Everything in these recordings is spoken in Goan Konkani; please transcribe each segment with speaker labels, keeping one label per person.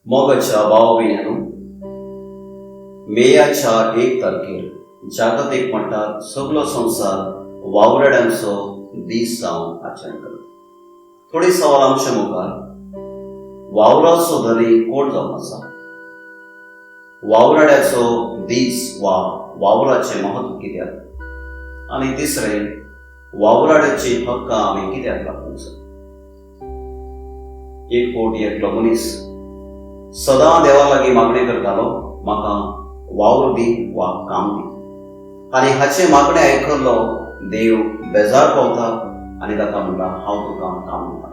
Speaker 1: मोगाच्या भाव भयणांनो, मेयाच्या 1 तारखेर जागतीक मट्टार सगलो संवसार वावराड्यांचो दीस जावन आचरण करता. थोडी सवाल आमच्या मुखार: वावराचो धनी कोण जावन आसा? वावराड्याचो दीस वा वावराचें म्हत्व कित्याक? आनी तिसरें, वावराड्याची हक्कां आमी कित्याक राखूंक जाय? एक फावट एकलो मनीस सदां देवा लागीं मागणें करतालो, म्हाका वावर दी वा काम दी. आनी हाचें मागणें आयकल्लो देव बेजार पावता आनी ताका म्हणटा, हांव तुका काम दिता.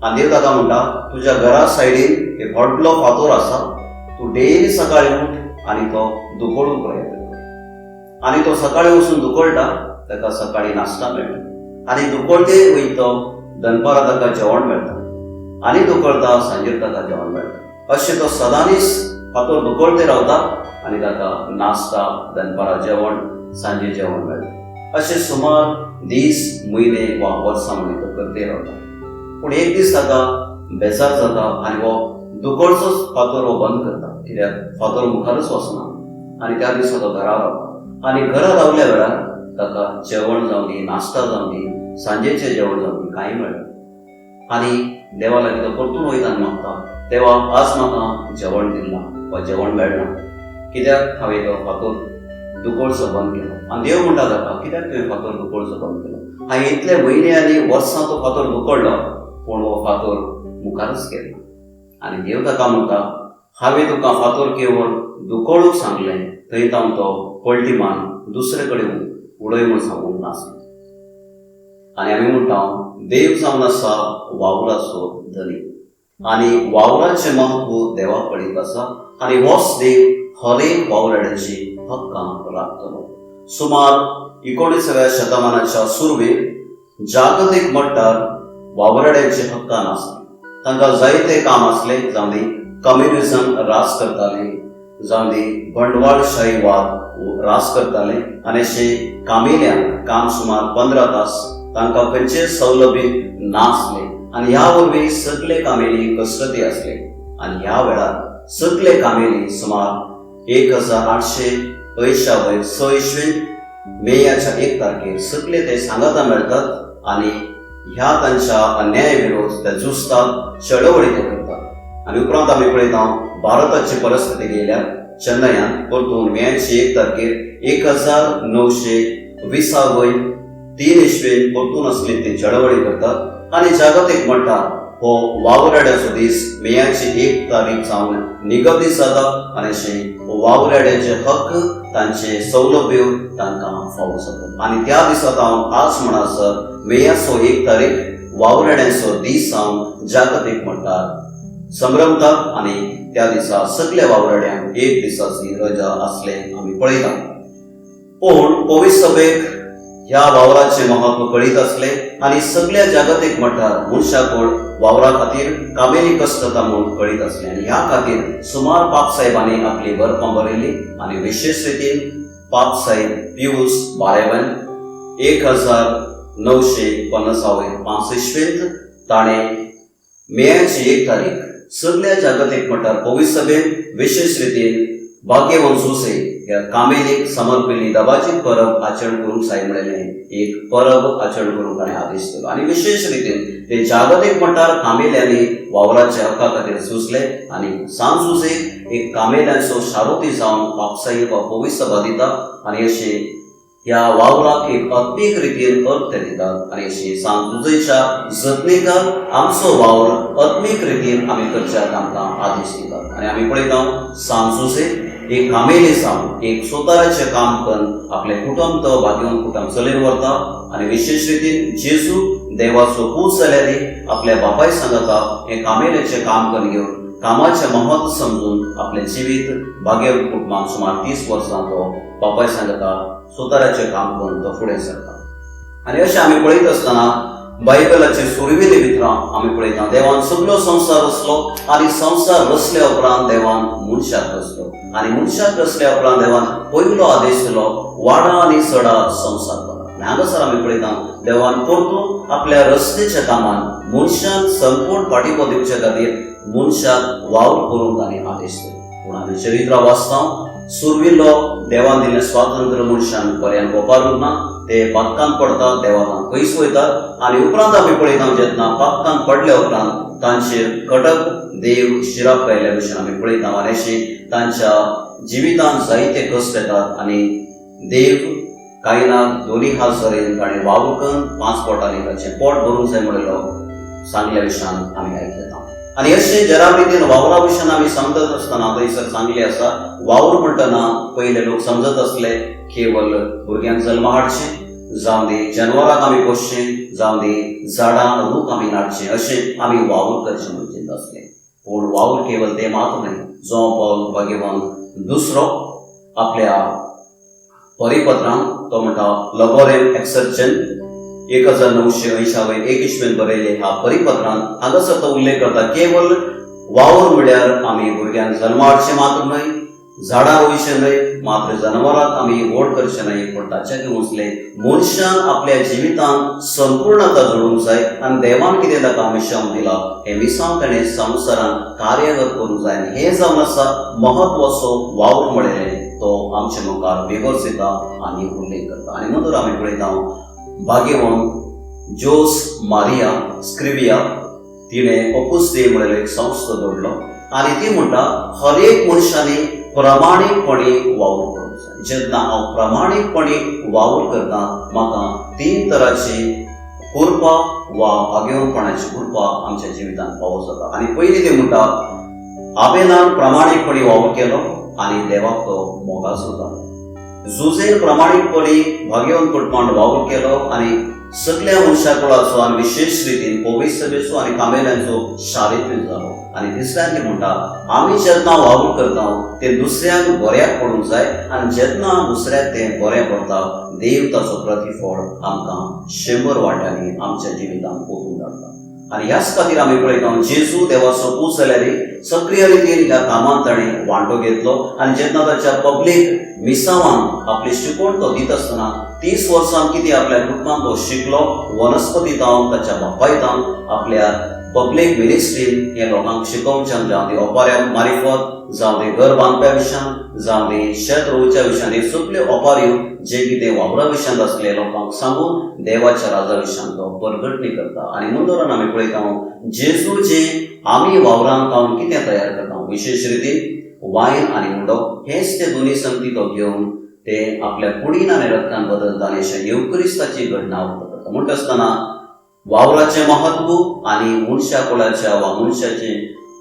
Speaker 1: आनी देव ताका म्हणटा, तुज्या घरा सायडीन एक व्हडलो फातोर आसा, तूं डेली सकाळीं उठ आनी तो दुखोळूंक प्रयत्न कर. आनी तो सकाळीं वचून दुखळटा, ताका सकाळीं नाश्ता मेळटा. आनी दुखळते वयता तो, दनपारां ताका जेवण मेळटा. आनी दुखळता, सांजेर ताका जेवण मेळटा. अशें तो सदांनीच फातोर दुखळते रावता आनी ताका नाश्ता, दनपारां जेवण, सांजे जेवण मेळटा. अशें सुमार दीस, म्हयने वा वर्सां म्हणून तो करते रावता. पूण एक दीस ताका बेजार जाता आनी हो दुखळचोच फातोर हो बंद करता, कित्याक फातोर मुखारच वचना. आनी त्या दिसा तो घरा रावता आनी घरा रावल्या वेळार ताका जेवण जावं दी, नाश्ता जावं दी, सांजेचें जेवण जावं दी, कांय मेळना. आनी देवा लागीं तो परतून वयता आनी मागता, देवा, आज म्हाका जेवण दिलना वा जेवण मेळना, कित्याक हांवें तो फातोर दुकोळचो बंद केलो. आनी देव म्हणटा ताका, कित्याक तुवें फातोर दुकोळचो बंद केलो? हांवें इतले म्हयने आनी वर्सां तो फातोर दुकोळ्ळो, पूण हो फातोर मुखारच गेलो. आनी देव ताका म्हणटा, हांवें तुका फातोर केवळ दुकोळूंक सांगलें, थंय तावन तो पलटी मान दुसरे कडेन उडय म्हूण सांगूंक नासलें. आनी आमी म्हणटा, देव जावन आसा वावराचो धनी आनी वावराचें म्हत्व देवाक कळीत आसा आनी होच देव हर एक वावराड्याची हक्कां राखतलो. सुमार 19व्या शतमानाच्या सुरवेक जागतीक मट्टार वावराड्याचे हक्कां नासले. तांकां जायते काम आसले, जावं दी कम्युनिझम राज करताले, जावं दी बंडवाळशाहीवाद राज करताले. आनी अशें कामेल्यांक काम सुमार 15 तास, तांकां खंयचेच सवलती नासले आनी ह्या वरवीं सगळे कामेली कसरती आसले. आनी ह्या वेळार सगळे कामेली सुमार 1880 वयर 6 इसवीन मेयाच्या 1 तारखेर सगळे ते सांगाता मेळटात आनी ह्या तांच्या अन्याय विरोध ते झुजतात, चळवळी ते करतात. आनी उपरांत आमी पळयता, भारताची परिस्थिती गेल्यार चेन्नयान परतून मेयाची 1 तारखेर 1920 वयर 3 इसवीन परतून असली ती चळवळी करतात. आनी जागतीक मट्टार हो वावराड्याचो दीस मेयाची 1 तारीख जावन निगदीत जाता आनी अशें वावराड्याचे हक्क, तांचे सौलभ्य तांकां फावो जाता. आनी त्या दिसा हांव आज म्हणसर मेयाचो 1 तारीख वावराड्यांचो दीस जावन जागतीक मट्टार संभ्रमतात आनी त्या दिसा सगल्या वावराड्यांक एक दिसाची रजा आसले आमी पळयता. पूण पवित्र सभेक ह्या वावराचें म्हत्व कळीत आसलें आनी सगल्या जागतीक मट्टार मनशाकोड वावरा खातीर कामेली कश्टता म्हूण कळीत आसलें. आनी ह्या खातीर सुमार पापसाहेबांनी आपली बरपां बरयली आनी विशेश रितीन पापसाहेब पियूस 12व्यान 1950 वयर 5 इसवींत ताणें मेयाची 1 तारीख सगल्या जागतीक मट्टार पवित्र सभेन विशेश रितीन भाग्यवंत जुसे ह्या कामेलीक समर्पिल्ली दबाजीक परब आचरण करूंक जाय म्हणलें, एक परब आचरण करूंक ताणें आदेश दिलो. आनी विशेश रितीन ते जागतीक मट्टार कामेल्यांनी वावराच्या हक्का खातीर झुजले आनी सांत जुजे एक कामेल्यांचो शारोती जावन पापसाई वा पवित्र सभा दिता आनी अशें ह्या वावराक एक आत्मीक रितीन अर्थ दितात. आनी अशी सांत जुजेच्या जतनिकार आमचो वावर आत्मीक रितीन आमी करच्याक आमकां आदेश दितात. आनी आमी पळयता, सांत जुजे एक कामेली जावन एक सोताराचें काम करून आपलें कुटुंब तो भाग्यवंत कुटुंब चलयन व्हरता. आनी विशेश रितीन जेजू देवाचो पूत जाल्यार आपल्या बापाय सांगता हें कामेल्याचें काम करून घेवन, कामाचें म्हत्व समजून आपलें जिवीत भाग्यवंत कुटुंबान सुमार 30 वर्सां तो बापाय सांगता सोताराचें काम करून तो फुडें सरता. आनी अशें आमी पळयत आसतना बायबलाची सुरवेली भितरां आमी पळयता, देवान सगलो संवसार रचलो आनी संवसार रचल्या उपरांत देवान मनशाक रचलो आनी मनशाक रचल्या उपरांत देवान पयलो आदेश दिलो, वाडा आनी चडा, संवसार भरा. आनी हांगासर आमी पळयता देवान परतून आपल्या रस्तेच्या कामान मनशान संपूर्ण पाठिंबो दिवचे खातीर मनशाक वावर करूंक ताणें आदेश दिलो. पूण आमी चरित्र वाचता सुर्विल्लो देवान दिल्लें स्वातंत्र्य मनशान बऱ्यान वापरूंक ना, ते पातकान पडतात, देवान पयस वयतात. आनी उपरांत आमी पळयता जेन्ना पातकान पडल्या उपरांत तांचेर कडक देव शिराप कायल्या भशेन आमी पळयता आनी अशें तांच्या जिवितांत जायते कश्ट येतात. आनी देव कायनाक दोनी हात जरेन ताणें वावर करून 5 पोटांनी ताचें पोट भरूंक जाय म्हणलो सांगल्या विशयान आमी आयकता. आनी अशें जरा रितीन वावरा विशयान आमी समजत आसतना थंयसर सांगलें आसा, वावर म्हणटना पयले लोक समजत आसले केवल भुरग्यांक जल्मा हाडचें, जावं दी जनवराक आमी पोसचें, जावं दी झाडां रूख आमी नाडचें, अशें आमी वावर करचें म्हूण चिंत आसलें. पूण वावर केवल तें मात्र न्हय. जो पावल भाग्यवान दुसरो आपल्या परिपत्रान तो म्हणटा लबोरेम एक्सर्जन 1980 एक इस्वेन बरयले ह्या परिपत्रान हांगासर तो उल्लेख करता केवल वावर म्हळ्यार आमी भुरग्यांक जल्मा हाडचें मात्र न्हय, झाडां रोयचें न्हय, मात्र जनावरांक आमी व्हड करचें न्हय, पूण ताच्या उंचलें मनशान आपल्या जिवितांत संपूर्णता जोडूंक जाय आनी देवान कितें ताका मिसांव दिला हें मिसांव ताणें संवसारांत कार्यगत करूंक जाय. आनी हें जावन आसा म्हत्वाचो वावर म्हळें तो आमचे मुखार वेगळोच दिता आनी उल्लेख करता. आनी म्हणून आमी पळयता भाग्यवंत जोस मारिया स्क्रिविया तिणें ओपुस दे म्हणलेलो एक संस्था जोडलो आनी ती म्हणटा हर एक मनशांनी प्रामाणीकपणी वावर करूंक जाय. जेन्ना हांव प्रामाणीकपणी वावर करता म्हाका 3 तरांची कृपा वा भाग्यवंतपणाची कृपा आमच्या जिवितांत फावो जाता. आनी पयलीं ती म्हणटा आबेलान प्रामाणीकपणी वावर केलो आनी देवाक तो मोगाचो जालो. जुझेन प्रामाणीकपणी भाग्यवंत कुटुंबान वावर केलो आनी सगल्या मनशा कुळाचो आनी विशेश रितीन पवित्र सभेचो आनी कामेल्यांचो शारित्व जालो. आनी तिसऱ्यान ती म्हणटा आमी जेन्ना वावर करता तें दुसऱ्यांक बऱ्याक पडूंक जाय आनी जेन्ना दुसऱ्याक तें बरें पडटा देव ताचो प्रतिफळ आमकां 100 वांट्यांनी आमच्या जिवितांत ओतून धाडटा. आनी ह्याच खातीर आमी पळयता जेजू देवाचो पूत जाल्यार सक्रिय रितीन ह्या कामांत ताणें वांटो घेतलो. आनी जेन्ना ताच्या पब्लीक मिसावान आपली शिकवण तो दित आसतना 30 वर्सां कितें आपल्या कुटुंबांत तो शिकलो, वनस्पती जावन ताच्या बापाय जावन आपल्या पब्लीक मिनिस्ट्रीन हे लोकांक शिकोवच्यान, जावं ती ओपाऱ्या मारिफत, जावं ती घर बांदप्या विशयान, जावं ती शेत रोवच्या विशयान, हे सगल्यो ओपाऱ्यो जे कितें वावरा विशयांत आसले लोकांक सांगून देवाच्या राजा विशयान तो परगटणी करता. आनी म्हणून आमी पळयता जेजू जे आमी वावरांत जावन कितें तयार करता विशेश रितीन वायन आनी उदक हेच ते दोनी संगती तो घेवन ते आपल्या कुडीन आनी रक्तान बदलता आनी अशें येवक्रिस्ताची घडणावळ करता. म्हणटा आसतना वावराचें महत्व आनी मनशा कुळाच्या वा मनशाचे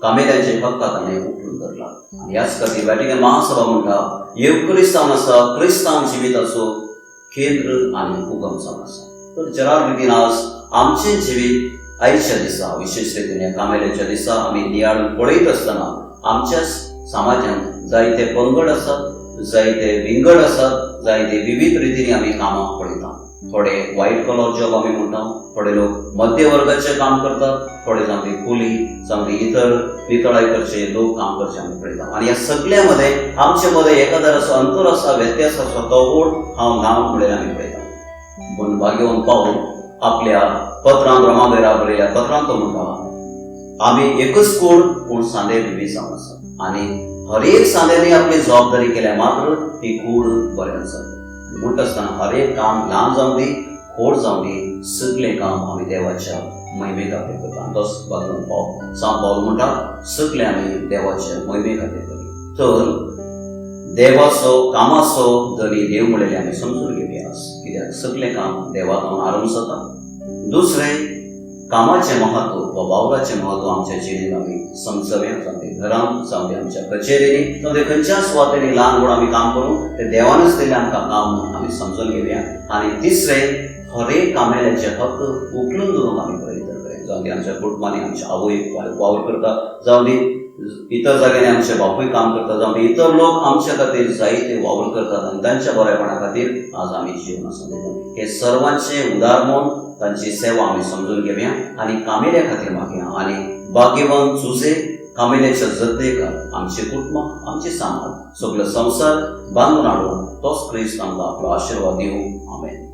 Speaker 1: कामेऱ्यांचे हक्क ताणें उखलून धरला. आनी ह्याच खातीर वॅटिकन महासभा म्हणटा येवक्रिस्त जावन आसा क्रिस्तांव जिविताचो केंद्र आनी उगम जावन आसा. तर जरा रितीन आज आमचें जिवीत आयच्या दिसा विशेश रितीन ह्या कामेऱ्यांच्या दिसा आमी नियाळून पळयत आसतना आमच्या समाजांत जायते पंगड आसात, जायते विंगड आसात, जायते विविध रितींनी आमी कामां पळयता. थोडे व्हायट कॉलर जॉब आमी म्हणटा, थोडे लोक मध्य वर्गाचे काम करतात, थोडे जावं ती कुली, जावं ती इतर नितळाय करचे लोक काम करचे आमी पळयता. आनी ह्या सगल्या मदें आमचे मदें एकादर असो अंतर आसा, व्यत्यास आसा, तो ओड हांव नांव म्हणलें आमी पळयता. पूण भाग्यवंत पावल आपल्या पत्रांत रोमाबेरा बरयल्या पत्रांत तो म्हणटा आमी एकच कोण पूण सांदे विवीध जावन आसा आनी हर एक सांद्यांनी आपली जबाबदारी केल्या मात्र ती कूड बरें आसा. म्हणटा आसतना हर एक काम ल्हान जावं दी व्हड जावं दी सगलें काम आमी देवाच्या महिमे खातीर करता. आनी तोच भाग्यवंत पावल सांत पावल म्हणटा सगलें आमी देवाच्या महिमे खातीर करया. तर देवाचो कामाचो धनी देव म्हणलें आमी समजून घेवया कित्याक सगलें काम देवा जावन आरंभ जाता. दुसरें कामाचें महत्व वा वावराचें महत्व आमच्या जिणेंत आमी समजव्या, जावं तें घरांत, जावं तें आमच्या कचेरेंनी, जावं तें खंयच्या सुवातेंनी ल्हान व्हड आमी काम करूं तें देवानच दिल्लें आमकां काम म्हणून आमी समजून घेवया. आनी तिसरें हर एक कामेल्याचे हक्क उखलून धरूंक आमी प्रयत्न करूया. जावं ती आमच्या कुटुंबांनी आमच्या आवय वावर करता, जावं ती इतर जाग्यांनी आमचे बापूय काम करता, जावं ती इतर लोक आमच्या खातीर जायते वावर करतात आनी तांच्या बरेपणा खातीर आज आमी जीवन आसा. हे सर्वांचे उदार म्हूण तांची सेवा आमी समजून घेवया आनी कामेल्या खातीर मागया. आनी भाग्यवंत चुजे कामेल्याच्या जतनेकार आमचे कुटुंब, आमचे समाज, सगलो संवसार बांदून हाडून तोच क्रिस्त आमकां आपलो आशिर्वाद दिवं. आमेन.